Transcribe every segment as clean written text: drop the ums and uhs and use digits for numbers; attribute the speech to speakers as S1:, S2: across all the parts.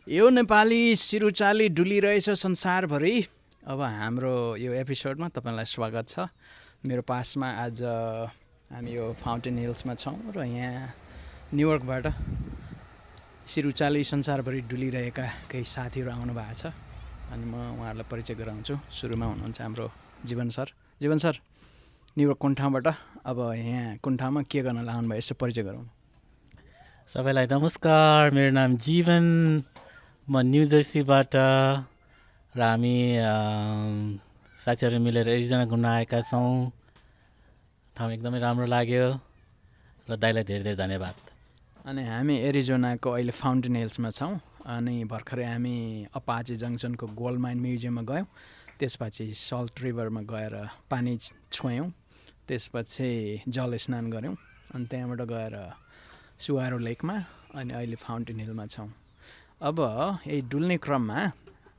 S1: यो नेपाली सिरुचाली डुलिरहेछ संसारभरि। अब हाम्रो यो एपिसोडमा तपाईँलाई स्वागत छ। मेरो पासमा आज हामी यो फाउन्टेन हिल्समा छौँ र यहाँ न्युयोर्कबाट सिरुचाली संसारभरि डुलिरहेका केही साथीहरू आउनु भएको छ अनि म उहाँहरूलाई परिचय गराउँछु। सुरुमा हुनुहुन्छ हाम्रो जीवन सर। जीवन सर, न्युयोर्क कुन ठाउँबाट, अब यहाँ कुन ठाउँमा के गर्न लाग्नु भयो, यसो परिचय गराउनु।
S2: सबैलाई नमस्कार, मेरो नाम जीवन, म न्यू जर्सीबाट र हामी साथीहरू मिलेर एरिजोना घुम्न आएका छौँ। ठाउँ एकदमै राम्रो लाग्यो र दाइलाई धेरै धेरै धन्यवाद।
S1: अनि हामी एरिजोनाको अहिले फाउन्टेन हिल्समा छौँ अनि भर्खरै हामी अपाचे जङ्सनको गोल्ड माइन म्युजियममा गयौँ। त्यसपछि सल्ट रिभरमा गएर पानी छोयौँ, त्यसपछि जल स्नान गऱ्यौँ अनि त्यहाँबाट गएर सुवारो लेकमा अनि अहिले फाउन्टेन हिलमा छौँ। अब यही डुल्ने क्रममा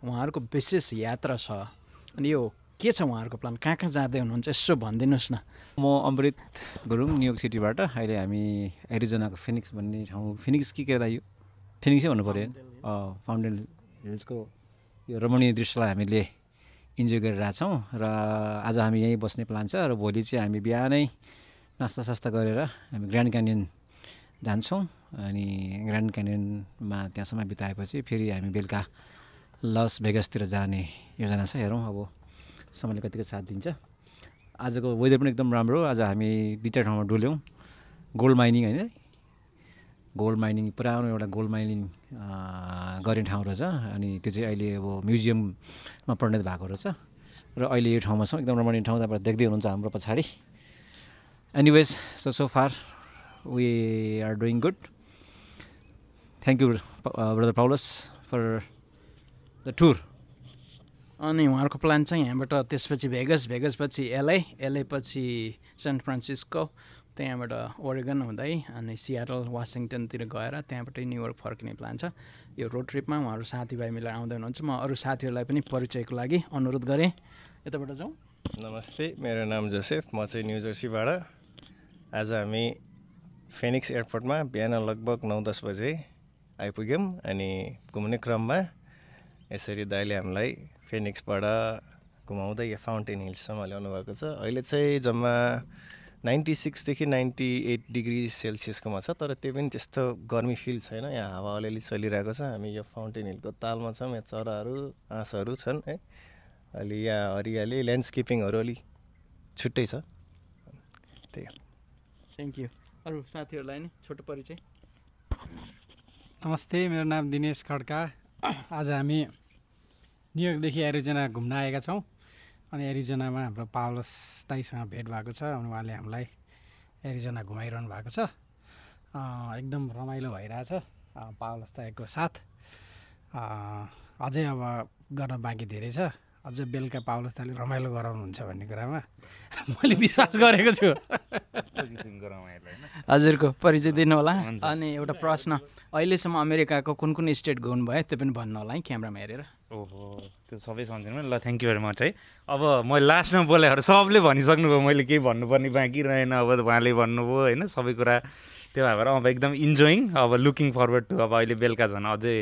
S1: उहाँहरूको विशेष यात्रा छ अनि यो के छ उहाँहरूको प्लान, कहाँ कहाँ जाँदै हुनुहुन्छ यसो भनिदिनुहोस् न।
S3: म अमृत गुरुङ न्युयोर्क सिटीबाट। अहिले हामी एरिजोनाको फिनिक्स भन्ने ठाउँ, फिनिक्स के दाइ, यो फिनिक्सै भन्नु पऱ्यो, फाउन्टेन हिल्सको यो रमणीय दृश्यलाई हामीले इन्जोय गरिरहेछौँ र आज हामी यहीँ बस्ने प्लान छ र भोलि चाहिँ हामी बिहानै नास्तासास्ता गरेर हामी ग्रान्ड क्यानियन जान्छौँ अनि ग्रान्ड क्यानियनमा त्यहाँसम्म बिताएपछि फेरि हामी बेलुका लस भेगसतिर जाने योजना छ। हेरौँ अब समयले कतिको साथ दिन्छ। आजको वेदर पनि एकदम राम्रो। आज हामी दुई चार ठाउँमा डुल्यौँ। गोल्ड माइनिङ, होइन, गोल्ड माइनिङ, पुरानो एउटा गोल्ड माइनिङ गर्ने ठाउँ रहेछ अनि त्यो चाहिँ अहिले अब म्युजियममा परिणत भएको रहेछ र अहिले यो ठाउँमा छौँ। एकदम रमणीय ठाउँ, तपाईँ देख्दै हुनुहुन्छ हाम्रो पछाडि। Anyways, so far we are doing good. Thank you brother Paulus for the tour.
S1: अनि उहाँहरूको प्लान चाहिँ यहाँबाट त्यसपछि भेगसपछि एलए पछि सेन्ट फ्रान्सिस्को, त्यहाँबाट ओरेगन हुँदै अनि सियाटल वासिङटनतिर गएर त्यहाँबाट न्युयोर्क फर्किने प्लान छ। यो रोड ट्रिपमा उहाँहरू साथीभाइ मिलेर आउँदै हुनुहुन्छ। म अरू साथीहरूलाई पनि परिचयको लागि अनुरोध गरेँ। यताबाट जाउँ।
S4: नमस्ते, मेरो नाम जोसेफ, म चाहिँ न्यू जर्सीबाट। आज हामी फिनिक्स एयरपोर्टमा बिहान लगभग 9-10 बजे आइपुग्यौँ अनि घुम्ने क्रममा यसरी दाइले हामीलाई फिनिक्सबाट घुमाउँदै यो फाउन्टेन हिल्ससम्म ल्याउनु भएको छ। अहिले चाहिँ जम्मा 96 देखि 98 डिग्री सेल्सियसकोमा छ, तर त्यो पनि त्यस्तो गर्मी फिल छैन। यहाँ हावा अलिअलि चलिरहेको छ। हामी यो फाउन्टेन हिलको तालमा छौँ। यहाँ चराहरू, हाँसहरू छन् है। अलि यहाँ हरियाली, ल्यान्डस्केपिङहरू अलि छुट्टै छ। त्यही हो।
S1: Thank you. अरू साथीहरूलाई नि छोटो परिचय।
S5: नमस्ते, मेरो नाम दिनेश खड्का। आज हामी न्युयोर्कदेखि एरिजोना घुम्न आएका छौँ अनि एरिजोनामा हाम्रो पावलस दाइसँग भेट भएको छ अनि उहाँले हामीलाई एरिजोना घुमाइरहनु भएको छ। एकदम रमाइलो भइरहेछ पावलस दाइको साथ। अझै अब गर्न बाँकी धेरै छ। अझ बेलुका पावलस दाइले रमाइलो गराउनुहुन्छ भन्ने कुरामा मैले विश्वास गरेको छु।
S1: हजुरको परिचय दिनु होला। अनि एउटा प्रश्न, अहिलेसम्म अमेरिकाको कुन कुन स्टेट घुम्नुभयो त्यो पनि भन्नु होला है क्यामेरामा हेरेर।
S6: ओहो, त्यो सबै सम्झिनु ल। थ्याङ्क यू भेरी मच है। अब मैले लास्टमा बोलेहरू सबले भनिसक्नुभयो, मैले केही भन्नुपर्ने बाँकी रहेन। अब उहाँले भन्नुभयो होइन सबै कुरा, त्यो भएर अब एकदम इन्जोइङ। अब लुकिङ फरवर्ड टु अब अहिले बेलुका झन् अझै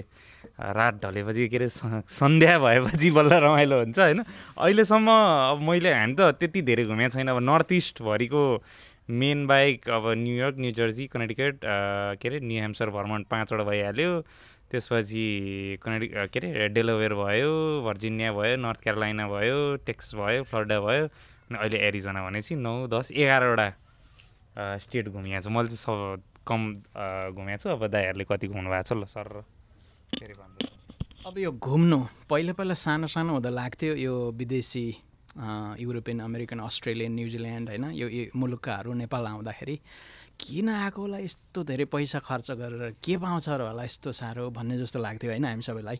S6: रात ढलेपछि, के अरे सन्ध्या भएपछि बल्ल रमाइलो हुन्छ होइन। अहिलेसम्म अब मैले हामी त त्यति धेरै घुमेको छैन। अब नर्थ इस्टभरिको मेन बाहेक अब न्युयोर्क, न्यू जर्सी, कनेटिकट, के अरे न्यू हेम्सर, भर्मन्ट 5वटा भइहाल्यो। त्यसपछि के अरे डेलावेयर भयो, भर्जिनिया भयो, नर्थ क्यारोलाइना भयो, टेक्सास भयो, फ्लोरिडा भयो, अनि अहिले एरिजोना भनेपछि 9, 10, 11वटा स्टेट घुमिएको छु। मैले चाहिँ सब कम घुमेको छु। अब दाइहरूले कति घुम्नु भएको छ ल सर फेरि भन्दै।
S1: अब यो घुम्नु पहिला सानो हुँदा लाग्थ्यो यो विदेशी युरोपियन, अमेरिकन, अस्ट्रेलियन, न्युजिल्यान्ड होइन, यो मुलुकहरू नेपाल आउँदाखेरि किन आएको होला यस्तो धेरै पैसा खर्च गरेर, के पाउँछ र होला यस्तो साह्रो भन्ने जस्तो लाग्थ्यो होइन हामी सबैलाई।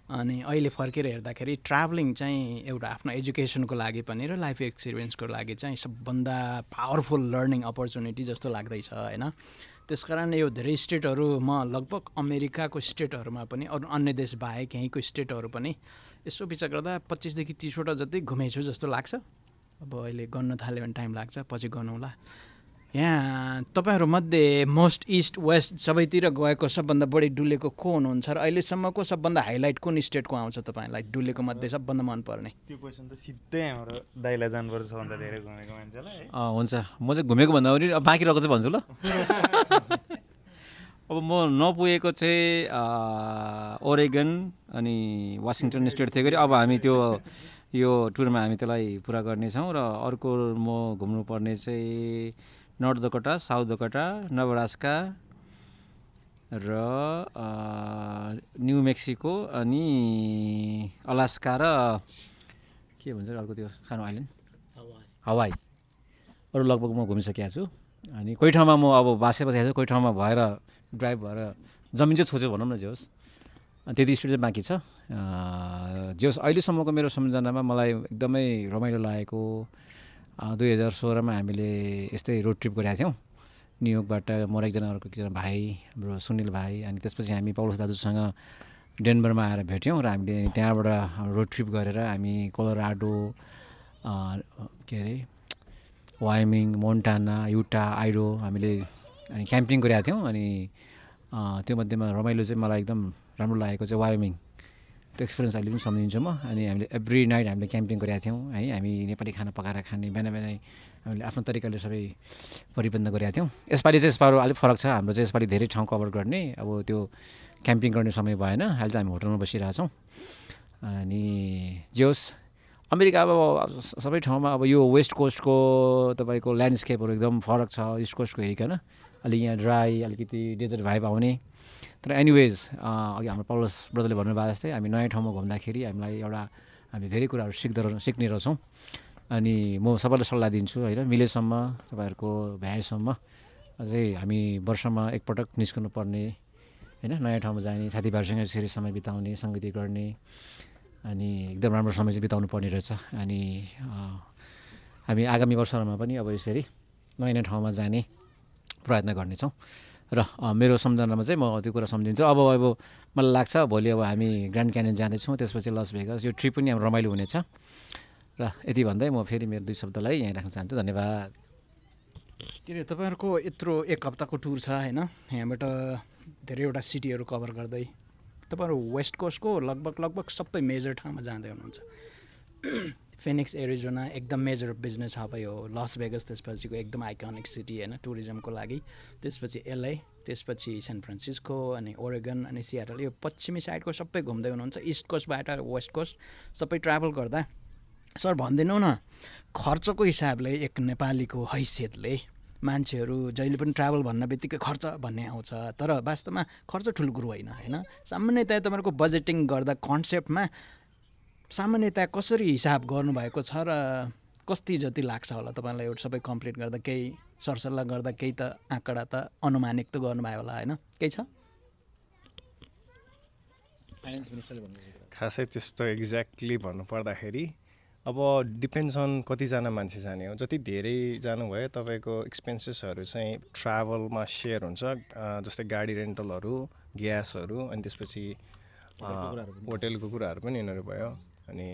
S1: अनि अहिले फर्केर हेर्दाखेरि ट्राभलिङ चाहिँ एउटा आफ्नो एजुकेसनको लागि पनि र लाइफ एक्सपिरियन्सको लागि चाहिँ सबभन्दा पावरफुल लर्निङ अपर्च्युनिटी जस्तो लाग्दैछ होइन। त्यसकारण यो धेरै स्टेटहरू, म लगभग अमेरिकाको स्टेटहरूमा पनि अरू अन्य देश बाहेक यहीँको स्टेटहरू पनि यसो विचार गर्दा 25 देखि 30वटा जति घुमेछु जस्तो लाग्छ। अब अहिले गर्न थाल्यो भने टाइम लाग्छ, पछि गर्नुला। यहाँ तपाईँहरूमध्ये मोस्ट इस्ट वेस्ट सबैतिर गएको सबभन्दा बढी डुलेको को हुनुहुन्छ र अहिलेसम्मको सबभन्दा हाइलाइट कुन स्टेटको आउँछ तपाईँलाई डुलेको मध्ये सबभन्दा मनपर्ने?
S6: त्यो क्वेसन त सिधै हाम्रो दाइलाई जानुपर्छ सबभन्दा धेरै घुमेको मान्छेलाई है।
S3: हुन्छ, म चाहिँ घुमेको भन्दा पनि बाँकी रहेको चाहिँ भन्छु ल। अब म नपुगेको चाहिँ ओरेगन अनि वासिङटन स्टेट थियो कि अब हामी त्यो यो टुरमा हामी त्यसलाई पुरा गर्नेछौँ। र अर्को म घुम्नुपर्ने चाहिँ north Dakota, south Dakota, Nebraska र न्यू मेक्सिको अनि अलास्का र के भन्छ अर्को त्यो सानो आइल्यान्ड हवाई। अरू लगभग म घुमिसकेको छु। अनि कोही ठाउँमा म अब बसेको छु, कोही ठाउँमा भएर ड्राइभ भएर जमिन चाहिँ छोड्यो भनौँ न जे होस्। त्यति स्टेट चाहिँ बाँकी छ। जे होस् अहिलेसम्मको मेरो सम्झनामा मलाई एकदमै रमाइलो लागेको 2016मा हामीले यस्तै रोड ट्रिप गरेका थियौँ न्युयोर्कबाट। म र एकजना भाइ, हाम्रो सुनिल भाइ, अनि त्यसपछि हामी पौलस दाजुसँग डेनभरमा आएर भेट्यौँ र हामीले त्यहाँबाट रोड ट्रिप गरेर हामी कोलोराडो, के अरे वायमिङ, मोन्टाना, युटा, आइडो हामीले अनि क्याम्पिङ गरेका थियौँ। अनि त्यो मध्येमा रमाइलो चाहिँ मलाई एकदम राम्रो लागेको चाहिँ वायमिङ। त्यो एक्सपिरियन्स अहिले पनि सम्झिन्छु म। अनि हामीले एभ्री नाइट हामीले क्याम्पिङ गरेका थियौँ है। हामी नेपाली खाना पकाएर खाने, बिहान हामीले आफ्नो तरिकाले सबै परिबन्ध गरेका थियौँ। यसपालि चाहिँ यसपालि अलिक फरक छ, हाम्रो चाहिँ यसपालि धेरै ठाउँ कभर गर्ने। अब त्यो क्याम्पिङ गर्ने समय भएन, अहिले चाहिँ हामी होटलमा बसिरहेछौँ। अनि जे होस् अमेरिका अब सबै ठाउँमा अब यो वेस्ट कोस्टको तपाईँको ल्यान्डस्केपहरू एकदम फरक छ इस्ट कोस्टको हेरिकन। अलिक यहाँ ड्राई, अलिकति डेजर्ट भाइब आउने। तर एनिवेज अघि हाम्रो पौलस ब्रदरले भन्नुभएको जस्तै हामी नयाँ ठाउँमा घुम्दाखेरि हामी धेरै कुराहरू सिक्ने रहेछौँ। अनि म सबैलाई सल्लाह दिन्छु होइन, मिलेसम्म तपाईँहरूको भ्याएसम्म अझै हामी वर्षमा एकपटक निस्कनु पर्ने होइन, नयाँ ठाउँमा जाने, साथीभाइहरूसँग यसरी समय बिताउने, सङ्गति गर्ने, अनि एकदम राम्रो समय चाहिँ बिताउनु पर्ने रहेछ। अनि हामी आगामी वर्षहरूमा पनि अब यसरी नयाँ नयाँ ठाउँमा जाने प्रयत्न गर्नेछौँ। र मेरो सम्झनामा चाहिँ म त्यो कुरा सम्झिन्छु। अब मलाई लाग्छ भोलि अब हामी ग्रान्ड क्यानियन जाँदैछौँ, त्यसपछि लस भेगास। यो ट्रिप पनि हाम्रो रमाइलो हुनेछ। र यति भन्दै म फेरि मेरो 2 शब्दलाई यहीँ राख्न चाहन्छु। धन्यवाद।
S1: के अरे तपाईँहरूको यत्रो 1 हप्ताको टुर छ होइन, यहाँबाट धेरैवटा सिटीहरू कभर गर्दै तपाईँहरू वेस्ट कोस्टको लगभग सबै मेजर ठाउँमा जाँदै हुनुहुन्छ। फिनिक्स एरिजोना एकदम मेजर बिजनेस हब हो, लस भेगस त्यसपछिको एकदम आइकनिक सिटी होइन टुरिज्मको लागि, त्यसपछि LA, त्यसपछि सान फ्रान्सिस्को, अनि ओरेगन, अनि सियाटल। यो पश्चिमी साइडको सबै घुम्दै हुनुहुन्छ। इस्ट कोस्टबाट वेस्ट कोस्ट सबै ट्राभल गर्दा सर भनिदिनु न, खर्चको हिसाबले एक नेपालीको हैसियतले मान्छेहरू जहिले पनि ट्राभल भन्न बित्तिकै खर्च भन्ने आउँछ, तर वास्तवमा खर्च ठुलो कुरो होइन होइन। सामान्यतया तपाईँहरूको बजेटिङ गर्दा कन्सेप्टमा सामान्यतया कसरी हिसाब गर्नुभएको छ र कति जति लाग्छ होला तपाईँलाई एउटा सबै कम्प्लिट गर्दा? केही सरसल्लाह गर्दा केही त आँकडा त अनुमानिक त गर्नुभयो होला होइन, केही छ?
S3: फाइनेन्स मिनिस्टरले भन्नु
S4: खासै त्यस्तो एक्ज्याक्टली भन्नुपर्दाखेरि अब डिपेन्ड्स अन कतिजना मान्छे जाने हो। जति धेरै जानुभयो तपाईँको एक्सपेन्सेसहरू चाहिँ ट्राभलमा सेयर हुन्छ, जस्तै गाडी रेन्टलहरू, ग्यासहरू, अनि त्यसपछि होटेलको कुराहरू पनि यिनीहरू भयो। अनि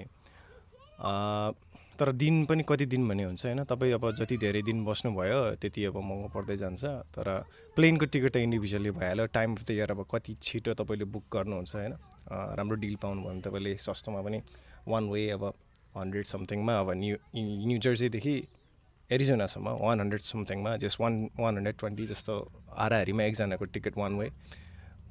S4: तर दिन पनि कति दिन भन्ने हुन्छ होइन, तपाईँ अब जति धेरै दिन बस्नुभयो त्यति अब महँगो पर्दै जान्छ। तर प्लेनको टिकट त इन्डिभिजुअली भइहाल्यो। टाइम अफ द इयर अब कति छिटो तपाईँले बुक गर्नुहुन्छ होइन, राम्रो डिल पाउनुभयो भने तपाईँले सस्तोमा पनि वान वे अब 100 समथिङमा, अब न्यू जर्सीदेखि एरिजोनासम्म 100 समथिङमा, जस्ट 120 जस्तो हाराहारीमा एकजनाको टिकट वान वे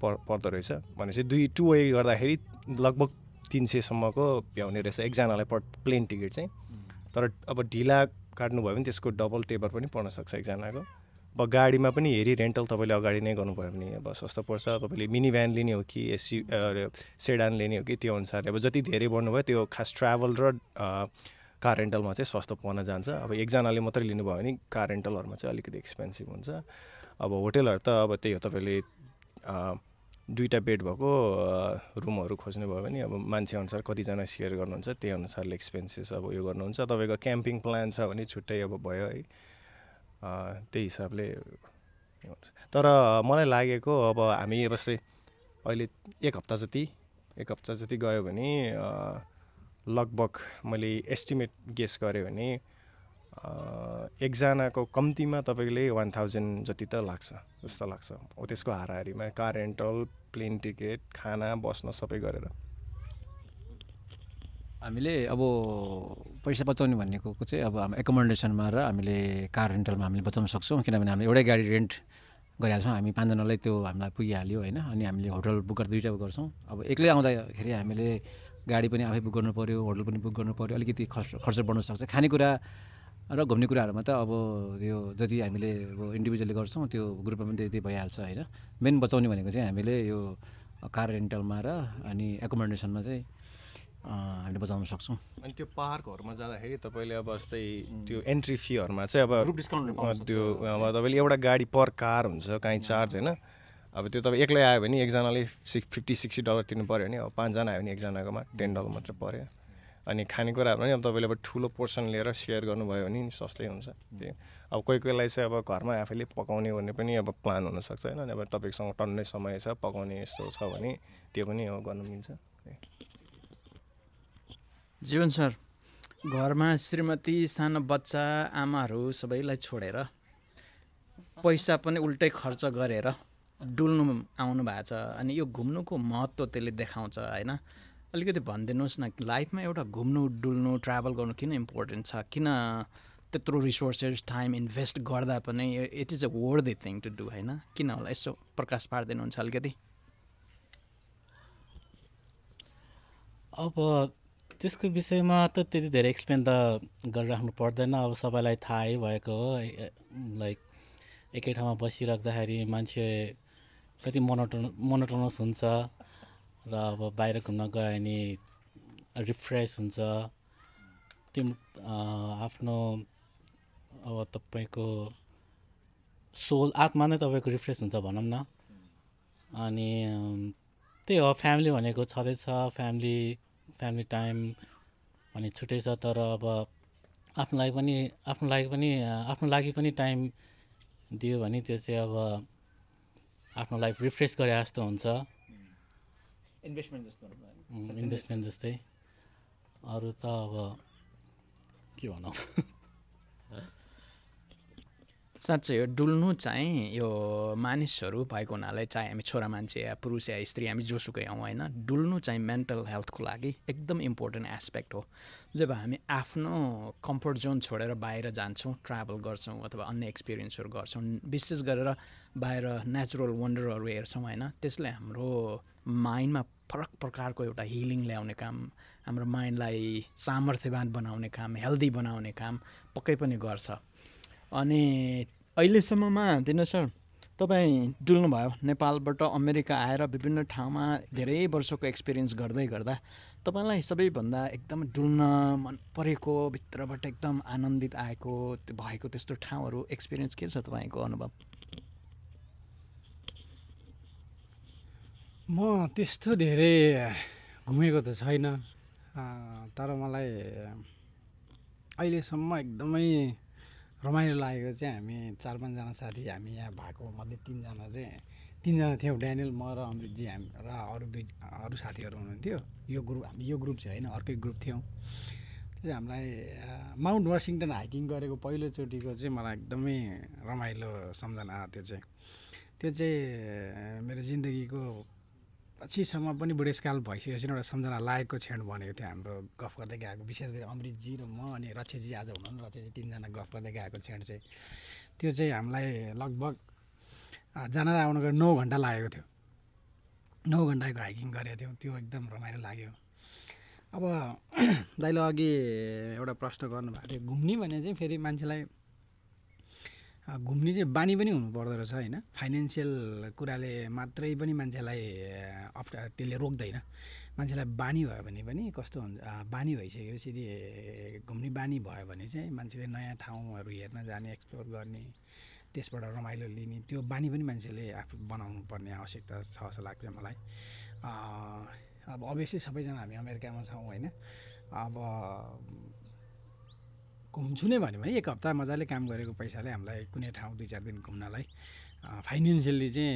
S4: पर्दो रहेछ। भनेपछि 2 वे गर्दाखेरि लगभग 300सम्मको भ्याउने रहेछ एकजनालाई पर प्लेन टिकट चाहिँ। तर अब ढिला काट्नुभयो भने त्यसको डबल टेबर पनि पर्न सक्छ एकजनाको। अब गाडीमा पनि हेरी रेन्टल तपाईँले अगाडि नै गर्नुभयो भने अब सस्तो पर्छ। तपाईँले मिनी भ्यान लिने हो कि सेडान लिने हो कि त्यो अनुसारले अब जति धेरै बढ्नुभयो त्यो खास ट्राभल र कार रेन्टलमा चाहिँ सस्तो पर्न जान्छ। अब एकजनाले मात्रै लिनुभयो भने कार रेन्टलहरूमा चाहिँ अलिकति एक्सपेन्सिभ हुन्छ। अब होटेलहरू त अब त्यही हो, तपाईँले 2टा बेड भएको रुमहरू खोज्नुभयो भने अब मान्छे अनुसार कतिजना सेयर गर्नुहुन्छ त्यही अनुसारले एक्सपेन्सेस अब यो गर्नुहुन्छ। तपाईँको क्याम्पिङ प्लान छ भने छुट्टै अब भयो है, त्यही हिसाबले। तर मलाई लागेको अब हामी बस्दै अहिले 1 हप्ता जति गयो भने लगभग मैले एस्टिमेट गेस गरेँ भने एकजनाको कम्तीमा तपाईँले 1000 जति त लाग्छ जस्तो लाग्छ त्यसको हाराहारीमा कार रेन्टल प्लेन टिकट खाना बस्न सबै गरेर
S3: हामीले अब पैसा बचाउने भनेको चाहिँ अब एकोमोडेसनमा र हामीले कार रेन्टलमा हामीले बचाउन सक्छौँ किनभने हामीले एउटै गाडी रेन्ट गरिहाल्छौँ हामी 5 जनालाई त्यो हामीलाई पुगिहाल्यो होइन अनि हामीले होटल बुक गरेर 2टा गर्छौँ अब एक्लै आउँदाखेरि हामीले गाडी पनि आफै बुक गर्नु पऱ्यो होटल पनि बुक गर्नु पऱ्यो अलिकति खर्च बढ्न सक्छ खानेकुरा र घुम्ने कुराहरूमा त अब त्यो जति हामीले अब इन्डिभिजुअली गर्छौँ त्यो ग्रुपमा पनि त्यति भइहाल्छ होइन मेन बचाउने भनेको चाहिँ हामीले यो कार रेन्टलमा र अनि एकोमोडेसनमा चाहिँ हामीले बचाउन सक्छौँ
S4: अनि त्यो पार्कहरूमा जाँदाखेरि तपाईँले अब जस्तै त्यो एन्ट्री फीहरूमा चाहिँ अब
S3: ग्रुप डिस्काउन्ट
S4: त्यो अब तपाईँले एउटा गाडी पर कार हुन्छ काहीँ चार्ज होइन अब त्यो तपाईँ एक्लै आयो भने एकजनाले $50-60 तिर्नु पऱ्यो भने अब 5 जना आयो भने एकजनाकोमा $10 मात्र पऱ्यो अनि खानेकुराहरू पनि अब तपाईँले अब ठुलो पोर्सन लिएर सेयर गर्नुभयो भने सस्तै हुन्छ त्यो अब कोहीलाई चाहिँ अब घरमा आफैले पकाउने भन्ने पनि अब प्लान हुनसक्छ होइन अब तपाईँसँग टन्नै समय छ पकाउने यस्तो छ भने त्यो पनि अब गर्न मिल्छ
S1: जीवन सर घरमा श्रीमती सानो बच्चा आमाहरू सबैलाई छोडेर पैसा पनि उल्टै खर्च गरेर डुल्नु आउनु भएको छ अनि यो घुम्नुको महत्त्व त्यसले देखाउँछ होइन अलिकति भनिदिनुहोस् न लाइफमा एउटा घुम्नु डुल्नु ट्राभल गर्नु किन इम्पोर्टेन्ट छ किन त्यत्रो रिसोर्सेस टाइम इन्भेस्ट गर्दा पनि इट इज अ वर्दी थिङ टु डु होइन किन होला यसो प्रकाश पारिदिनुहुन्छ अलिकति
S2: अब त्यसको विषयमा त त्यति धेरै एक्सप्लेन त गरिराख्नु पर्दैन अब सबैलाई थाहै भएको हो लाइक एकै ठाउँमा बसिराख्दाखेरि मान्छे कति मोनोटोनस हुन्छ र अब बाहिर घुम्न गयो भने रिफ्रेस हुन्छ आफ्नो अब तपाईँको सोल आत्मा नै तपाईँको रिफ्रेस हुन्छ भनौँ न अनि त्यही हो फ्यामिली भनेको छँदैछ फ्यामिली टाइम भने छुट्टै छ तर अब आफ्नो लागि पनि टाइम दियो भने त्यो चाहिँ अब आफ्नो लाइफ रिफ्रेस गरे जस्तो हुन्छ इन्भेस्टमेन्ट जस्तै अरू त अब के भनौँ
S1: साँच्चै यो डुल्नु चाहिँ यो मानिसहरू भएको हुनाले चाहे हामी छोरा मान्छे या पुरुष या स्त्री हामी जोसुकै हौँ होइन डुल्नु चाहिँ मेन्टल हेल्थको लागि एकदम इम्पोर्टेन्ट एस्पेक्ट हो जब हामी आफ्नो कम्फर्ट जोन छोडेर बाहिर जान्छौँ ट्राभल गर्छौँ अथवा अन्य एक्सपिरियन्सहरू गर्छौँ विशेष गरेर बाहिर नेचुरल वन्डरहरू हेर्छौँ होइन त्यसले हाम्रो माइन्डमा फरक प्रकारको एउटा हिलिङ ल्याउने काम हाम्रो माइन्डलाई सामर्थ्यवान बनाउने काम हेल्दी बनाउने काम पक्कै पनि गर्छ अनि अहिलेसम्ममा दिनुहोस् सर तपाईँ डुल्नुभयो नेपालबाट अमेरिका आएर विभिन्न ठाउँमा धेरै वर्षको एक्सपिरियन्स गर्दै गर्दा तपाईँलाई सबैभन्दा एकदम डुल्न मन परेको भित्रबाट एकदम आनन्दित आएको भएको त्यस्तो ठाउँहरू एक्सपिरियन्स के छ तपाईँको अनुभव
S5: म त्यस्तो धेरै घुमेको त छैन तर मलाई अहिलेसम्म एकदमै रमाइलो लागेको चाहिँ हामी 4-5 जना साथी हामी यहाँ भएको मध्ये 3 जना थियौँ ड्यानियल म र अमृतजी हामी र अरू साथीहरू हुनुहुन्थ्यो हामी यो ग्रुप चाहिँ होइन अर्कै ग्रुप थियौँ त्यो चाहिँ हामीलाई माउन्ट वासिङटन हाइकिङ गरेको पहिलोचोटिको चाहिँ मलाई एकदमै रमाइलो सम्झना त्यो चाहिँ मेरो जिन्दगीको पछिसम्म पनि बुढेसकाल भइसकेपछि एउटा सम्झना लागेको क्षण भनेको थियो हाम्रो गफ गर्दै गएको विशेष गरी अमृतजी र म अनि रक्षेजी आज हुनुहुन्न रक्षेजी 3 जना गफ गर्दै गएको क्षण चाहिँ त्यो चाहिँ हामीलाई लगभग जान र आउन गएर 9 घन्टा लागेको थियो 9 घन्टाको हाइकिङ गरेको थियौँ त्यो एकदम रमाइलो लाग्यो अब दाइले अघि एउटा प्रश्न गर्नुभएको थियो घुम्ने भने चाहिँ फेरि मान्छेलाई घुम्ने चाहिँ बानी पनि हुनुपर्दो रहेछ होइन फाइनेन्सियल कुराले मात्रै पनि मान्छेलाई त्यसले रोक्दैन मान्छेलाई बानी भयो भने पनि कस्तो हुन्छ बानी भइसकेपछि घुम्ने बानी भयो भने चाहिँ मान्छेले नयाँ ठाउँहरू हेर्न जाने एक्सप्लोर गर्ने त्यसबाट रमाइलो लिने त्यो बानी पनि मान्छेले आफू बनाउनु पर्ने आवश्यकता छ जस्तो लाग्छ मलाई अब अभियसली सबैजना हामी अमेरिकामा छौँ होइन अब घुम्छु नै भन्यो भने 1 हप्ता मजाले काम गरेको पैसाले हामीलाई कुनै ठाउँ 2-4 दिन घुम्नलाई फाइनेन्सियली चाहिँ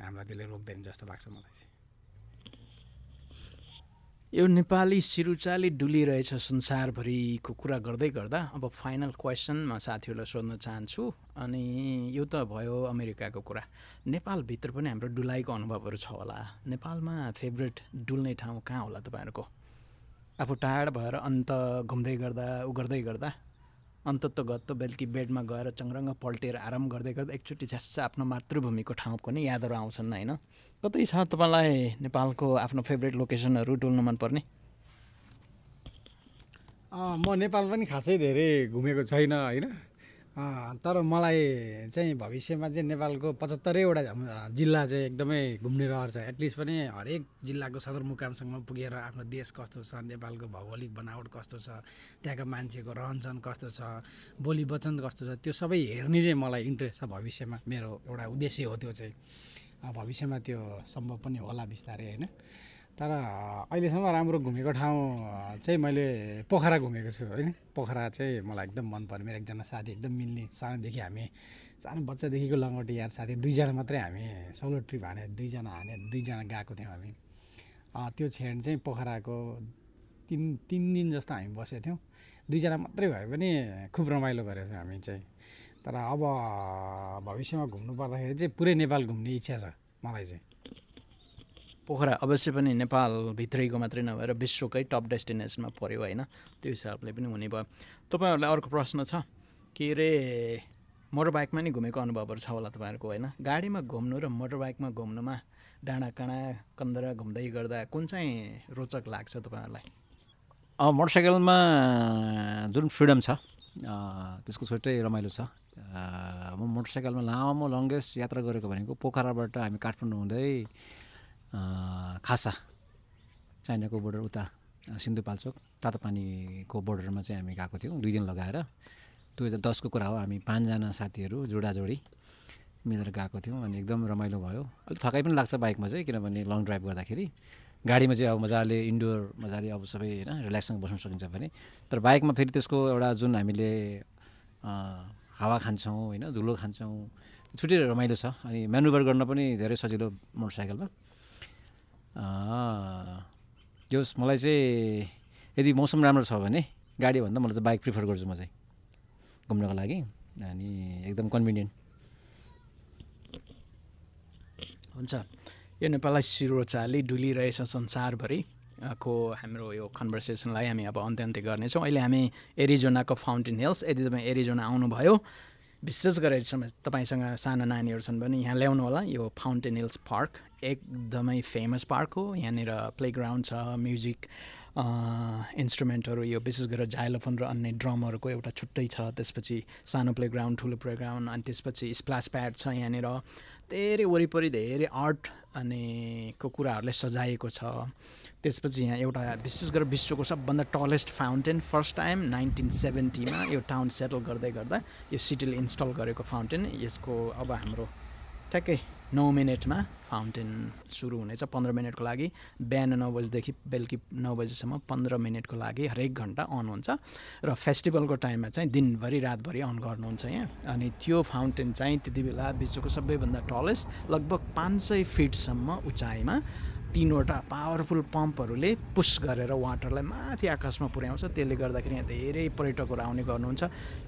S5: हामीलाई त्यसले रोक्दैन जस्तो लाग्छ मलाई चाहिँ
S1: यो नेपाली सिरुचाली डुलिरहेछ संसारभरिको कुरा गर्दै गर्दा अब फाइनल क्वेसन म साथीहरूलाई सोध्न चाहन्छु। अनि यो त भयो अमेरिकाको कुरा, नेपालभित्र पनि हाम्रो डुलाइको अनुभवहरू छ होला। नेपालमा फेभरेट डुल्ने ठाउँ कहाँ होला तपाईँहरूको? आफू टाढ भएर अन्त घुम्दै गर्दा गर्दै गर्दा अन्तत्वगत बेलुकी बेडमा गएर चङ्रङ्ग पल्टेर आराम गर्दै गर्दा एकचोटि झ्यास्स आफ्नो मातृभूमिको ठाउँको नि यादहरू आउँछन् होइन? कतै छ तपाईँलाई नेपालको आफ्नो फेभरेट लोकेसनहरू डुल्न मनपर्ने?
S5: म नेपाल पनि खासै धेरै घुमेको छैन होइन, तर मलाई चाहिँ भविष्यमा चाहिँ नेपालको 75वटा जिल्ला चाहिँ एकदमै घुम्ने रहर छ। एटलिस्ट पनि हरेक जिल्लाको सदरमुकामसम्म पुगेर आफ्नो देश कस्तो छ, नेपालको भौगोलिक बनावट कस्तो छ, त्यहाँका मान्छेको रहनसहन कस्तो छ, बोली वचन कस्तो छ, त्यो सबै हेर्ने चाहिँ मलाई इन्ट्रेस्ट छ। भविष्यमा मेरो एउटा उद्देश्य हो त्यो चाहिँ। भविष्यमा त्यो सम्भव पनि होला बिस्तारै होइन। तर अहिलेसम्म राम्रो घुमेको ठाउँ चाहिँ मैले पोखरा घुमेको छु होइन। पोखरा चाहिँ मलाई एकदम मनपर्यो। मेरो एकजना साथी एकदम मिल्ने, सानोदेखि हामी सानो बच्चादेखिको लङ्गोटी यार साथी, 2जना मात्रै हामी सोलो ट्रिप हाने, 2जना गएको थियौँ हामी। त्यो क्षण चाहिँ पोखराको 3 दिन जस्तो हामी बसेको थियौँ। 2जना मात्रै भए पनि खुब रमाइलो गरेको थियौँ हामी चाहिँ। तर अब भविष्यमा घुम्नु पर्दाखेरि चाहिँ पुरै नेपाल घुम्ने इच्छा छ मलाई चाहिँ।
S1: पोखरा अवश्य पनि नेपालभित्रैको मात्रै नभएर विश्वकै टप डेस्टिनेसनमा पऱ्यो होइन, त्यो हिसाबले पनि हुने भयो। तपाईँहरूलाई अर्को प्रश्न छ के अरे, मोटर बाइकमा नि घुमेको अनुभवहरू छ होला तपाईँहरूको होइन? गाडीमा घुम्नु र मोटर बाइकमा घुम्नुमा डाँडाकाँडा कन्दरा घुम्दै गर्दा कुन चाहिँ रोचक लाग्छ तपाईँहरूलाई?
S3: मोटरसाइकलमा जुन फ्रिडम छ त्यसको छुट्टै रमाइलो छ। म मोटरसाइकलमा लामो लङ्गेस्ट यात्रा गरेको भनेको पोखराबाट हामी काठमाडौँ हुँदै खासा चाइनाको बोर्डर उता सिन्धुपाल्चोक तातोपानीको बोर्डरमा चाहिँ हामी गएको थियौँ 2 दिन लगाएर। 2010को कुरा हो। हामी 5जना साथीहरू जोडाजोडी मिलेर गएको थियौँ अनि एकदम रमाइलो भयो। अलिक थकाइ पनि लाग्छ बाइकमा चाहिँ, किनभने लङ ड्राइभ गर्दाखेरि। गाडीमा चाहिँ अब मजाले इन्डोर मजाले अब सबै होइन रिल्याक्ससँग बस्न सकिन्छ भने, तर बाइकमा फेरि त्यसको एउटा जुन हामीले हावा खान्छौँ होइन, धुलो खान्छौँ, छुट्टै रमाइलो छ। अनि म्यानुभर गर्न पनि धेरै सजिलो मोटरसाइकलमा। मलाई चाहिँ यदि मौसम राम्रो छ भने गाडीभन्दा मलाई चाहिँ बाइक प्रिफर गर्छु म चाहिँ घुम्नको लागि, अनि एकदम कन्भिनियन्ट
S1: हुन्छ। यो नेपाललाई सिरोचाली डुलिरहेछ संसारभरि को हाम्रो यो कन्भर्सेसनलाई हामी अब अन्त्य गर्नेछौँ। अहिले हामी एरिजोनाको फाउन्टेन हिल्स, यदि तपाईँ एरिजोना आउनुभयो, विशेष गरेर तपाईँसँग सानो नानीहरू छन् भने यहाँ ल्याउनु होला। यो फाउन्टेन हिल्स पार्क एकदमै फेमस पार्क हो। यहाँनिर प्लेग्राउन्ड छ, म्युजिक इन्स्ट्रुमेन्टहरू, यो विशेष गरेर जाइलोफोन र अन्य ड्रमहरूको एउटा छुट्टै छ। त्यसपछि सानो प्लेग्राउन्ड, ठुलो प्लेग्राउन्ड, अनि त्यसपछि स्प्ल्यास प्याड छ यहाँनिर। धेरै वरिपरि धेरै आर्ट अनि को कुराहरूले सजाइएको छ। त्यसपछि यहाँ एउटा विशेष गरेर विश्वको सबभन्दा टलेस्ट फाउन्टेन, फर्स्ट टाइम 1970मा यो टाउन सेटल गर्दै गर्दा यो सिटीले इन्स्टल गरेको फाउन्टेन। यसको अब हाम्रो ठ्याक्कै 9 मिनटमा फाउन्टेन सुरु हुनेछ, 15 मिनटको लागि। बिहान 9 बजीदेखि बेलुकी 9 बजीसम्म 15 मिनटको लागि हरेक घन्टा अन हुन्छ। र फेस्टिभलको टाइममा चाहिँ दिनभरि रातभरि अन गर्नुहुन्छ यहाँ। अनि त्यो फाउन्टेन चाहिँ त्यति बेला विश्वको सबैभन्दा टलेस्ट, लगभग 500 फिटसम्म उचाइमा 3वटा पावरफुल पम्पहरूले पुस गरेर वाटरलाई माथि आकाशमा पुर्याउँछ। त्यसले गर्दाखेरि यहाँ धेरै पर्यटकहरू आउने गर्नुहुन्छ।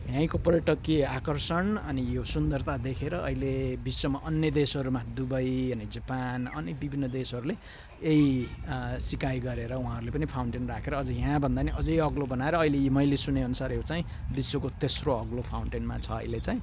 S1: यहीँको पर्यटकीय आकर्षण अनि यो सुन्दरता देखेर अहिले विश्वमा अन्य देशहरूमा दुबई अनि जापान अनि विभिन्न देशहरूले यही सिकाइ गरेर उहाँहरूले पनि फाउन्टेन राखेर अझ यहाँभन्दा नि अझै अग्लो बनाएर अहिले मैले सुनेअनुसार यो चाहिँ विश्वको तेस्रो अग्लो फाउन्टेनमा छ अहिले चाहिँ।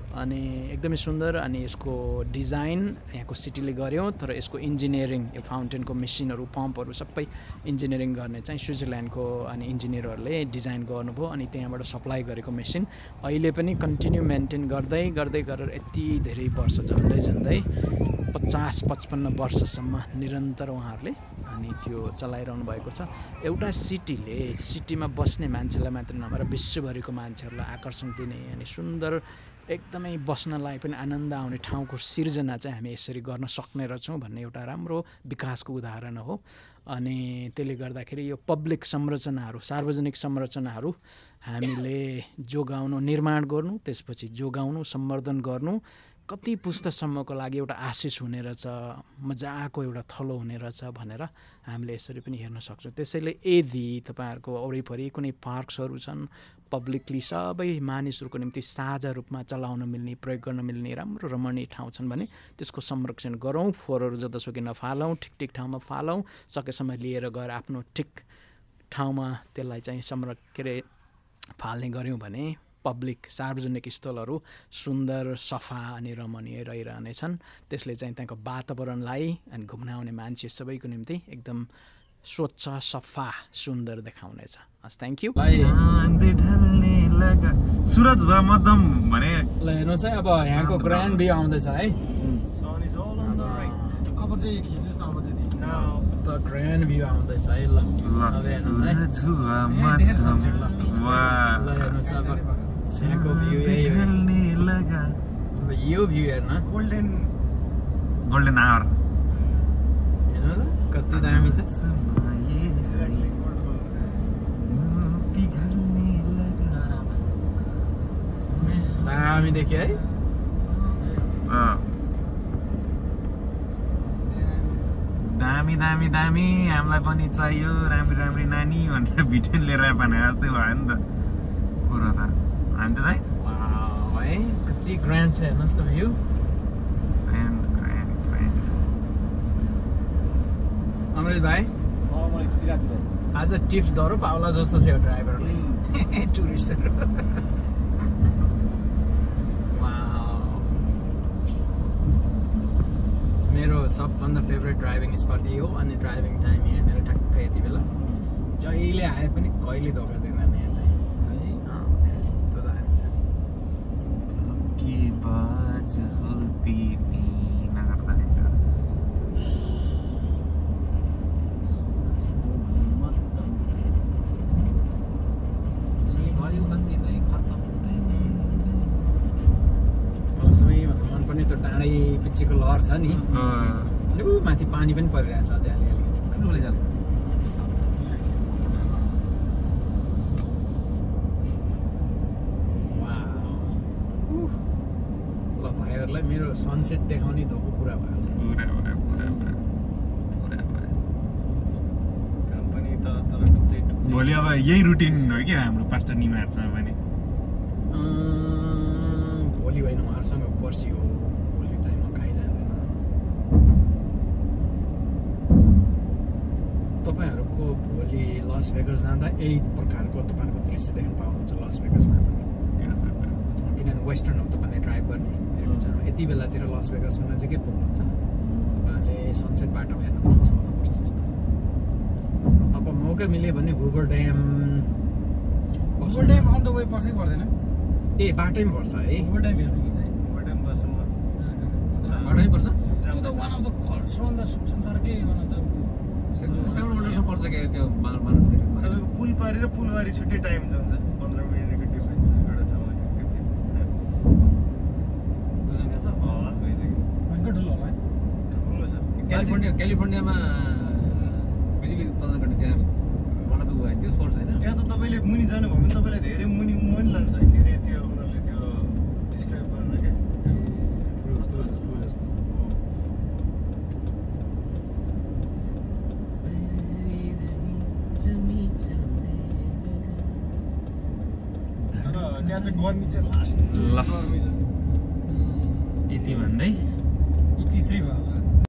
S1: अनि एकदमै सुन्दर। अनि यसको डिजाइन यहाँको सिटीले गर्यो, तर यसको इन्जिनियरिङ, यो फाउन्टेनको मेसिनहरू, पम्पहरू सबै इन्जिनियरिङ गर्ने चाहिँ स्विजरल्यान्डको अनि इन्जिनियरहरूले डिजाइन गर्नुभयो। अनि त्यहाँबाट सप्लाई गरेको मेसिन अहिले पनि कन्टिन्यू मेन्टेन गर्दै गरेर यति धेरै वर्ष, झन्डै 50-55 वर्षसम्म निरन्तर उहाँहरूले अनि त्यो चलाइरहनु भएको छ। एउटा सिटीमा बस्ने मान्छेलाई मात्र नभएर विश्वभरिको मान्छेहरूलाई आकर्षण दिने अनि सुन्दर एकदमै बस्नलाई पनि आनन्द आउने ठाउँको सिर्जना चाहिँ हामी यसरी गर्न सक्ने रहेछौँ भन्ने एउटा राम्रो विकासको उदाहरण हो। अनि त्यसले गर्दाखेरि यो पब्लिक संरचनाहरू, सार्वजनिक संरचनाहरू हामीले जोगाउनु, निर्माण गर्नु, त्यसपछि जोगाउनु, सम्वर्धन गर्नु, कति पुस्तासम्मको लागि एउटा आशिष हुने रहेछ, मजाको एउटा थलो हुने रहेछ भनेर हामीले यसरी पनि हेर्न सक्छौँ। त्यसैले यदि तपाईँहरूको वरिपरि कुनै पार्क्सहरू छन्, पब्लिकली सबै मानिसहरूको निम्ति साझा रूपमा चलाउन मिल्ने, प्रयोग गर्न मिल्ने राम्रो रमणीय ठाउँ छन् भने त्यसको संरक्षण गरौँ, फोहोरहरू जतासुकै नफालौँ, ठिक ठाउँमा फालौँ, सकेसम्म लिएर गएर आफ्नो ठिक ठाउँमा त्यसलाई चाहिँ फाल्ने गऱ्यौँ भने पब्लिक सार्वजनिक स्थलहरू सुन्दर, सफा अनि रमणीय रहिरहनेछन्। त्यसले चाहिँ त्यहाँको वातावरणलाई अनि घुम्न आउने मान्छे सबैको निम्ति एकदम स्वच्छ, सफा, सुन्दर देखाउनेछ। हस्, थ्याङ्क यू।
S6: सुरज भए मध्यम भने
S5: ल हेर्नुहोस् है, अब यहाँको ग्रान्ड भ्यू आउँदैछ है। अब चाहिँ खिच्नुहोस् न, अब चाहिँ द ग्रान्ड भ्यू आउँदैछ है। ल अब हेर्नुहोस् है, सनसेट। ल हेर्नुहोस् अब यहाँको भ्यू यही हो। अब यो भ्यू हेर्न,
S6: गोल्डन आवर
S5: हेर्नु त कति दामी छ। दामी देख्यो है।
S6: दामी दामी दामी, हामीलाई पनि चाहियो राम्री राम्री नानी भनेर भिडियो लिएर भने जस्तै भयो नि त कुरो त। अनि त
S5: है कति ग्रान्ड छ हेर्नुहोस् त भ्यू। अमृत भाइ आज टिप्स दरो पाउला जस्तो छ यो ड्राइभरले, टुरिस्टहरू। मेरो सबभन्दा फेभरेट ड्राइभिङ स्पट यही हो। अनि ड्राइभिङ टाइम यहाँनिर ठ्याक्कै यति बेला जहिले आए पनि कहिले धोका दिँदैन यहाँ चाहिँ है। यस्तो दामी छ। मलाई सबैभन्दा मनपर्ने त्यो डाँडै पिच्छेको लहर छ नि, अनि ऊ माथि पानी पनि परिरहेको छ अझै अलिअलि। ल भाइहरूलाई मेरो सनसेट देखाउने धोको पुरा भयो।
S6: भोलि अब यही रुटिन हो क्या हाम्रो पास्टर निमाहरूसँग पनि।
S5: भोलि होइन, उहाँहरूसँग पर्सि हो। भोलि चाहिँ म कहीँ जाँदैन। तपाईँहरूको भोलि लस भेगस जाँदा यही प्रकारको तपाईँहरूको दृश्य देख्न पाउनुहुन्छ लस भेगसमा पनि। किनभने वेस्टर्न हो तपाईँले ड्राइभ गर्ने, मेरो विचारमा यति बेलातिर लस भेगसको नजिकै पुग्नुहुन्छ, तपाईँहरूले सनसेट बाटो हेर्न पाउँछ होला पर्छ जस्तो। अब मौका मिल्यो भने Hoover dam on the way पर्छ कि पर्दैन? ए बाटैमा पर्छ है। हुबर ड्याम हेर्नु कि चाहिँ बाटैमा पर्छ। त्यो त वान अफ द सबभन्दा संसारकै वान अफ द साउन्ड वन्डरमा पर्छ क्या। त्यो
S4: तपाईँको पुल पारी र पुलबारी छुट्टै टाइम जान्छ, 15 मिनटको डिफ्रेन्स छ एउटा ठाउँमा।
S5: बुझ्नु छ? भयङ्कर ठुलो होला है।
S4: ठुलो छ।
S5: क्यालिफोर्नियामा बिजुली उत्पादन गर्ने त्यहाँ वान अफ द वे त्यो सोर्स होइन।
S4: त्यहाँ त तपाईँले मुनि जानुभयो भने तपाईँलाई धेरै मुनि लान्छ के अरे, त्यो उनीहरूले त्यो डिस्क्राइब गर्दा क्या। तर त्यहाँ चाहिँ गर्मी चाहिँ लास्ट गर्मी छ।
S6: यति भन्दै
S5: यति श्री भयो।